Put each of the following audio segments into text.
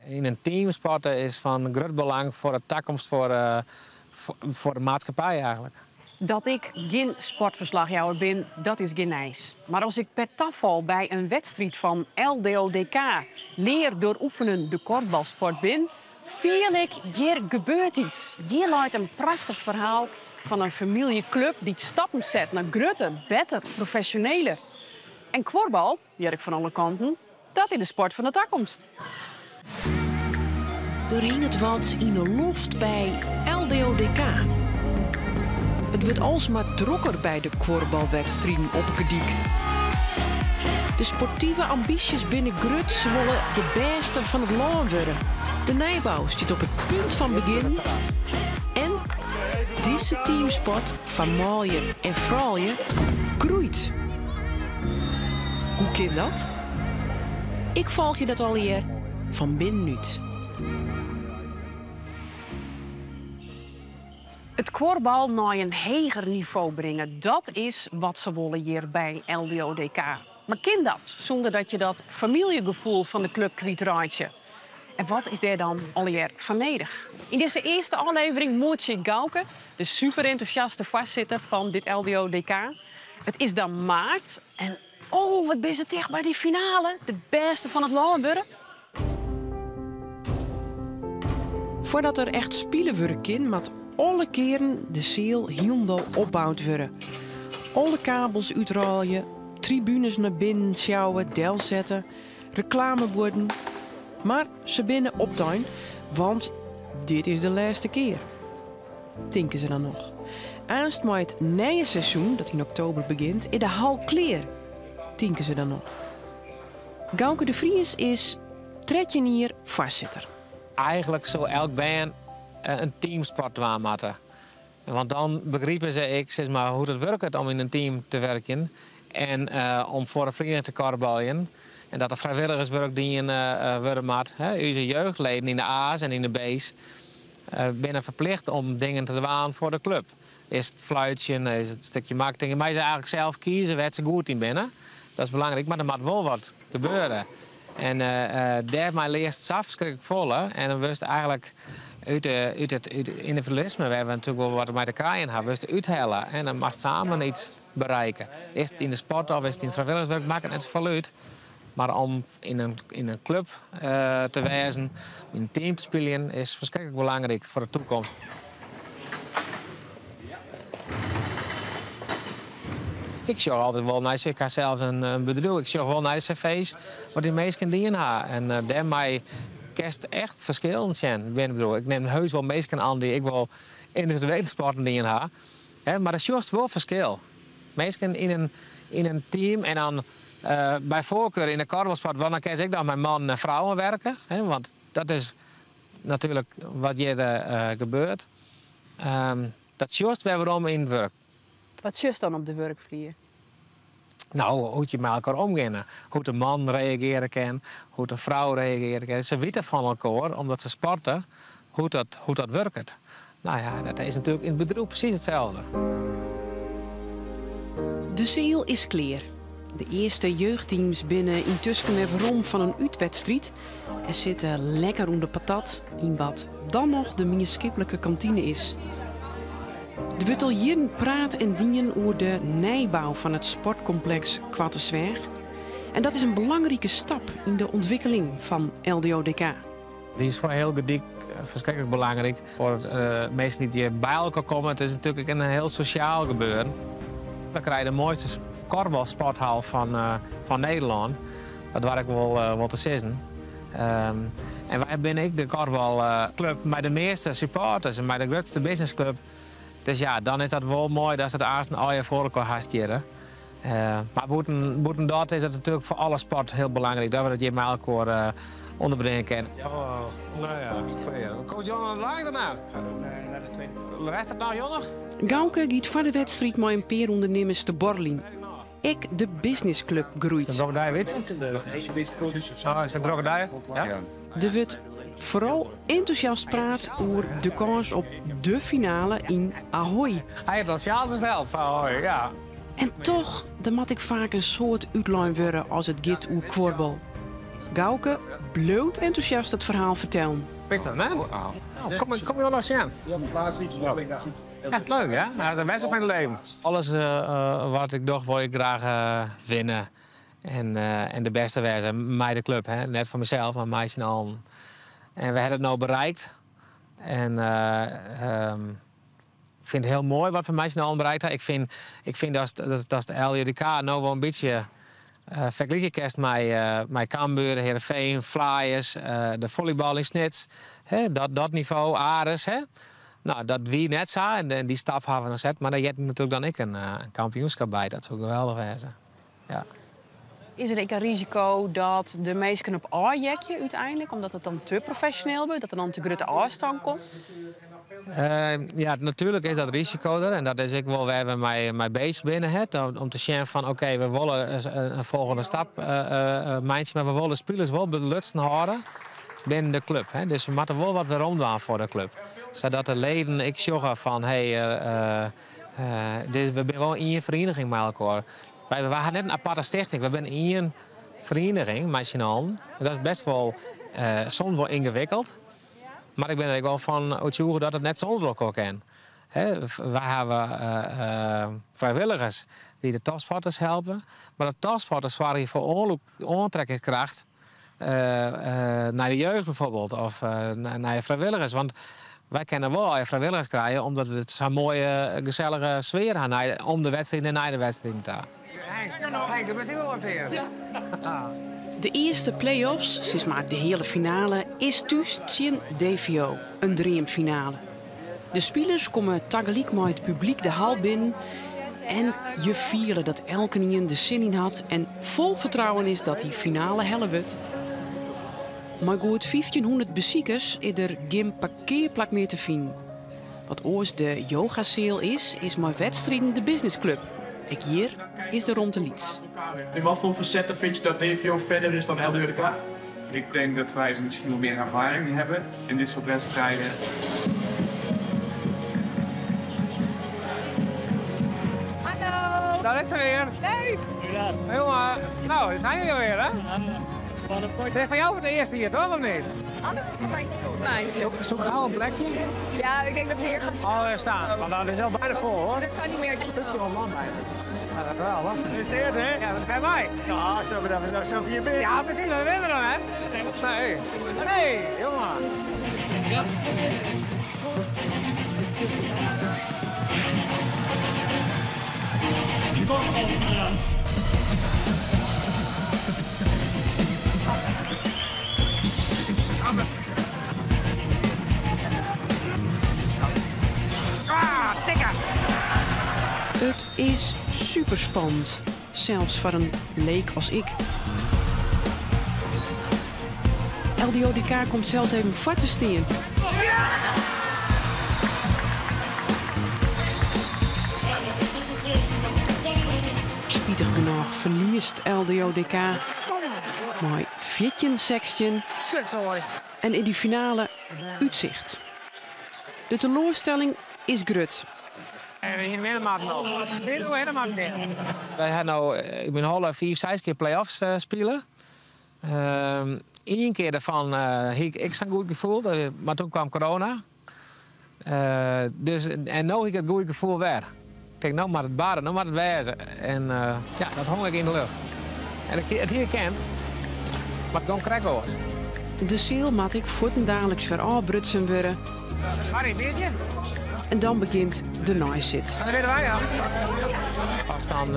Yn in team sporte is fan grut belang foar de takomst foar foar de maatskippij eigentlik. Dat ik gjin sportferslachjouwer bin, dat is gjin nijs. Mar as ik per tafal by in wedstriid fan LDODK, Leer door Oefenen de Korfbalsport, bin, fiel ik, hjir gebeurt iets. Hjir leit in prachtich ferhaal fan in famyljeklup dy't stappen set nei grutter, better, profesjoneler. En kuorbal, hear ik fan alle kanten, dat is de sport fan de takomst. Der hinget wat yn 'e loft by LDODK. It wurdt alsmar drokker by de kuorbalwedstriden op 'e Kerdyk. De sportive ambysjes binne grut, se wolle de bêste fan it lân wurde. De nijbou stiet op it punt fan begjinnen en dizze teamsport foar manlju en froulju groeit. Hoe kin dat? Ik folgje dat allegear fan binnenút. It kuorbal nei in heger nivo bringe, dat is wat se wolle hjir by LDODK. Mar kin dat sûnder dat je dat famyljegefoel fan de klup kwytreitsje? En wat is dêr dan allegear foar nedich? Yn dizze earste ôflevering moetsje ik Gauke, de superentûsjaste foarsitter fan dit LDODK. It is dan maart en oh, wat binne se ticht by dy finale, de bêste fan it lân wurde. Foardat der echt spile wurde kin, moat alle kearen de seal hielendal opboud wurde. Alle kabels útrôlje, tribunes nei binnen sjouwe, delsette, reklamebuorden. Mar se binne optein, want dit is de lêste kear. Tinke se dan noch. Aanst mei it nije seizoen, dat yn oktober begjint, is de hal klear. Tinke se dan noch. Gauke de Vries is 13 jier foarsitter. Eigentlik soe elk bern in teamsport dwaan moatte. Want dan begripe se ek sis mar, hoe't it wurket om yn in team te wurkjen en om foar in feriening te kuorbaljen. En dat der frijwilligerswurk dien wurde moat. Us jeugdleden yn de A's en yn de B's binne ferplicht om dingen te dwaan foar de klup. Is it fluitsjen, is it stikje marketing. Meie se eigentlik sels kieze wêr't se goed yn binne. Dat is belangryk, mar der moat wol wat gebeure. En dêrmei learst sa ferskriklik folle. En dan wurdst eigentlik út út it yndividualisme, wêr't we natuerlik wol wat mei te krijen ha, wurdst úthelle. En dan moatst samen iets bereiken. Is it yn de sport of is it yn it frijwilligerswurk, makket net safolle út. Mar om yn in klup te wêzen, yn in team te spyljen, is ferskriklik belangryk foar de toekomst. Ik sjoch altyd wol nei, ik ha sels in bedriuw, ik sjoch wol nei de cv's wat dy minsken dien ha. En dêrmei kinst echt ferskillen sjen binnen it bedriuw. Ik nim heus wol minsken oan dy't ek wol yndividuele sporten dien ha, mar dan sjochst wol ferskil. Minsken yn in team en dan by foarkar yn de kuorbalsport, want dan kinst ek noch mei mannen en frouwen werke, want dat is natuerlik wat hjir gebeurt. Dat sjochst wer werom yn it wurk. Wat sjochst dan op de wurkflier? No, hoe't je mei elkoar omgeane. Hoe't in man reagearje kin, hoe't in frou reagearje kin. Se witte fan elkoar, omdat se sporte, hoe't dat, hoe't dat wurket. No ja, dat is natuerlik yn it bedriuw presys itselde. De seal is klear. De earste jeugdteams binne yntusken wer werom fan in útwedstriid en sitte lekker ûnder patat yn wat dan noch de mienskiplike kantine is. Der wurdt al jierren praat en dien oer de nijbou fan it sportkompleks Koartezweach. En dat is in belangrike stap yn de ûntwikkeling fan LDODK. Dy is foar hiel Gerdyk ferskriklik belangryk. Foar minsken dy't hjir by elkoar komme. It is natuerlik ek in hiel sosjaal gebeuren. We krije de moaiste kuorbalsporthal fan Nederlân. Dat doar ik wol te sizzen. En wy binne ek de kuorbalklup mei de measte supporters en mei de grutste businessclub. Dus ja, dan is dat wol moai datst it aanst allegear foar elkoar hast hjir. Mar bûten dat is it natuerlik foar alle sport hiel belangryk dat we dat hjir mei elkoar ûnderbringe kinne. Oh, no ja, Komt Jonne langs daarna? Rest it noch, Jonne? Gauke giet foar de wedstriid mei in pear ûndernimmers te borreljen. Ek de businessclub groeit. Is it in drokke dei, Witse? Oh, is it in drokke dei? Ja. Der wurdt foaral entûsjast praat oer de kâns op de finale yn Ahoy. Hy hat al sjaals besteld foar Ahoy, ja. En toch, der moat ek faak in soad útlein wurde as it giet oer kuorbal. Gauke bliuwt entûsjast it ferhaal fertellen. Witst dat net? Oh, kom, kom je noch sjen. Echt leuk, hè? Dat is de wedstrijd fan je leven. Alles wat ik doch, wol ik graach winne. En, en de bêste wêze mei de klup. Hè? Net foar mysels, mar mei syn allen. En we hawwe it no berikt. En ik fyn it hiel moai wat we mei syn allen berikt hawwe. Ik fyn dat de LDODK no wol in bytsje fergelykje kinst mei Cambuur, Heerenveen, Flyers, de follybal yn Snits. Hè, dat nivo, Aris. Hè? No, dat wie net sa en dy stap hawwe we noch set. Mar dêr heart natuerlik dan ek in kampioenskip by. Dat soe geweldich wêze. Ja. Is der ek in risiko dat de minsken op ôfheakje úteinlik, omdat it dan te profesjoneel wurdt, dat der dan te grutte ôfstân komt? Ja, natuerlik is dat risiko der. En dat is ek wol wêr't we mei beuzich binne. Hè, om te sjen fan oké, we wolle in folgjende stap meitsje, mar we wolle spilers wol belutsen hâlde binnen de klup. Hè. Dus we moatte wol wat werom dwaan foar de klup. Sadat de leden ek sjogge fan hé, we binne wol ien ferieniging mei elkoar. Wy hawwe net in aparte stichting, we binne ien ferieniging mei syn allen. En dat is bêst wol soms wol yngewikkeld. Mar ik bin der ek wol fan oertsjûge dat it net sûnder elkoar kin. Hè, wy hawwe frijwilligers dy't de topsporters helpe. Mar de topsporters soargje foar oantrekkingskracht nei de jeugd byfoarbyld of nei de frijwilligers. Want wy kinne wol frijwilligers krije omdat we sa'n moaie, gesellige sfear hawwe om de wedstriden en nei de wedstriden ta. Henk, do bist ek wol wat Ja. De earste play-offs, sis mar de heale finale, is thús tsjin DVO, in dreamfinale. De spilers komme tagelyk mei it publyk de hal binnen en je fiele dat elkenien der sin yn hat en fol fertrouwen is dat dy finale helle wurdt. Mei goed 1500 besikers is der gjin parkearplak mear te finen. Wat oars de yogaseal is, is mei wedstriden de businessclub. Ek hjir is de romte lyts. In wat foar fasetten fyn je dat DVO fierder is dan LDODK? Ik denk dat wij misschien wel meer ervaring hebben in dit soort wedstrijden. Hallo! Daar is ze weer. Leuk! Jongen, nou, daar zijn jullie weer, hè? Het is van jou voor het eerst hier, toch, of niet? Alles is voor mij nieuw. Zoek gauw een plekje. Ja, ik denk dat we hier gaan staan. Oh, daar staan. Want dat is al bijna vol, hoor. Er staan niet meer. 50 man bij. Ja, dat wel, hoor. Gefeliciteerd, hè? Ja, dat bij mij. Ja, zo bedankt. Zo vier binnen. Ja, precies. We winnen dan, hè? Nee. Nee, jongen. Ja. Ah, tikken! It is superspannend. Sels foar in leek as ik. LDODK komt sels even foar te stean. Ja! Spitich genôch ferliest LDODK mei 14-16. En yn dy finale útsicht. De teloarstelling is grut. En we hiene noch. Wy hawwe no, ik bin al fiif, seis kear play-offs spile. Ien kear dêrfan hie ik sa'n goed gefoel, mar doe kaam corona. Dus, en no ha ik it goede gefoel wer. Ik tink, no moat it barre, no moat it wêze. En ja, dat hong ek yn de loft. En it hie kind, mar it gie krekt oars. De seal moat ek fuortendaliks wer ôfbrutsen wurde. Harry, biertsje? En dan begjint de neisit. Dat witte wy al. As dan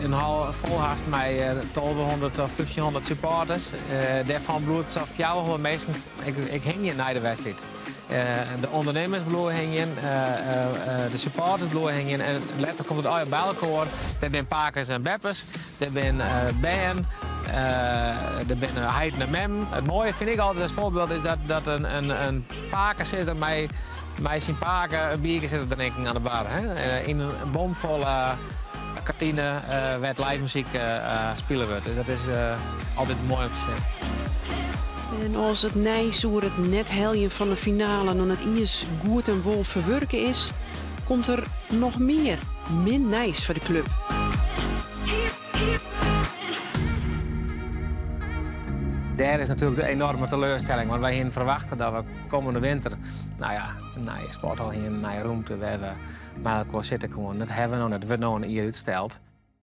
in hal fol hast mei 1200 of 1500 supporters, dêrfan bliuwt sa'n 400 minsken ek hingjen nei de wedstriid. De ûndernimmers bliuwe hingjen, de supporters bliuwe hingjen en letter komt it allegear by elkoar. Der binne pakes en beppes, der binne bern, der binne heiten en memmen. It moaie fyn ik altyd as foarbyld is dat in pakesizzer mei syn pake in bierke sit te drinken oan de bar. Hè? Yn in bomfolle kantine wêr't live muzyk spile wurdt. Dus dat is altyd moai om te sjen. En as it nijs oer it net heljen fan de finale noch net iens goed en wol ferwurke is, komt der noch mear min nijs foar de klup. Dêr is natuerlik de enoarme teleurstelling, want wy hiene ferwachte dat we kommende winter, no ja, in nije sporthal hiene, in nije rûmte wêr't we mei elkoar sitte koene. Dat hawwe we no net, it wurdt no in jier útsteld.